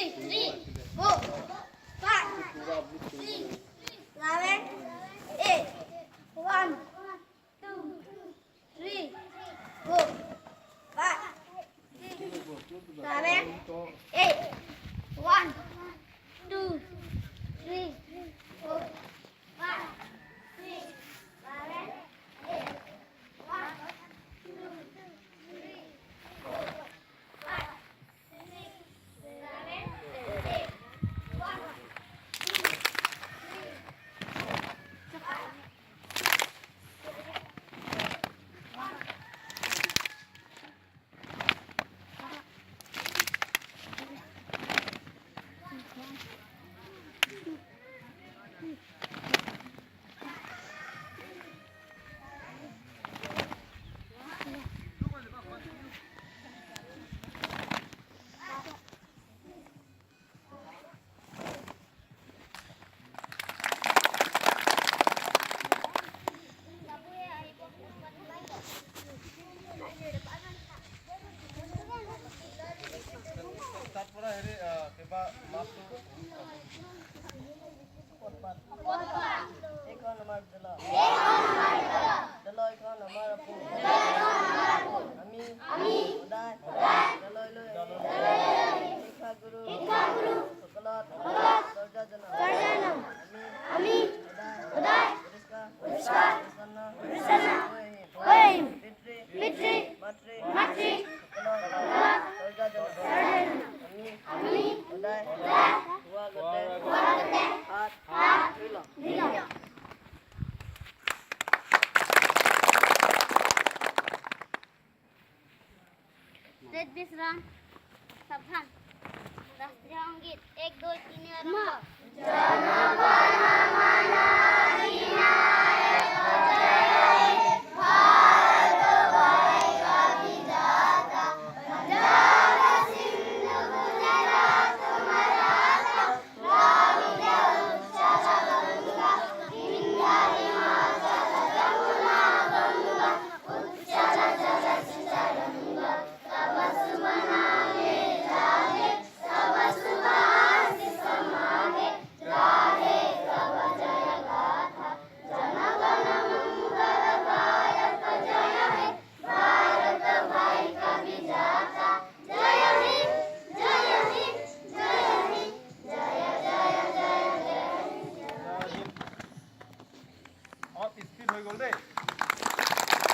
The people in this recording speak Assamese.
3, 4, 5, 6, 7, 8. 1, 2, 3, 4, 5, 6, 7, 8. 1, 2, 3, 4, 5, 6, 7, 8. 1, 2, 3, 4, 5, 6, 7, 8. 1, 2, 3, 4, 5, তাত পৰা হেৰি কিবা মাছটো। এইখন আমাৰ বিদ্যালয়। বিদ্যালয়খন আমাৰ আপোন। আমি সদায় বিদ্যালয়লৈ শিক্ষাগুৰু সকলক শ্ৰদ্ধা জনাওঁ। আমি সদায় পৰিষ্কাৰ পৰিচ্ছন্ন হৈ আহিম। পিতৃ মাতৃ সকলক শ্ৰদ্ধা জনাওঁ। আমি সদায় খোৱাৰ আগতে হাত ধুই লওঁ। শ্বেত বিশ্ৰাম, সাৱধান। ৰাষ্ট্ৰীয় সংগীত, এক, দুই, তিনি, আৰম্ভ।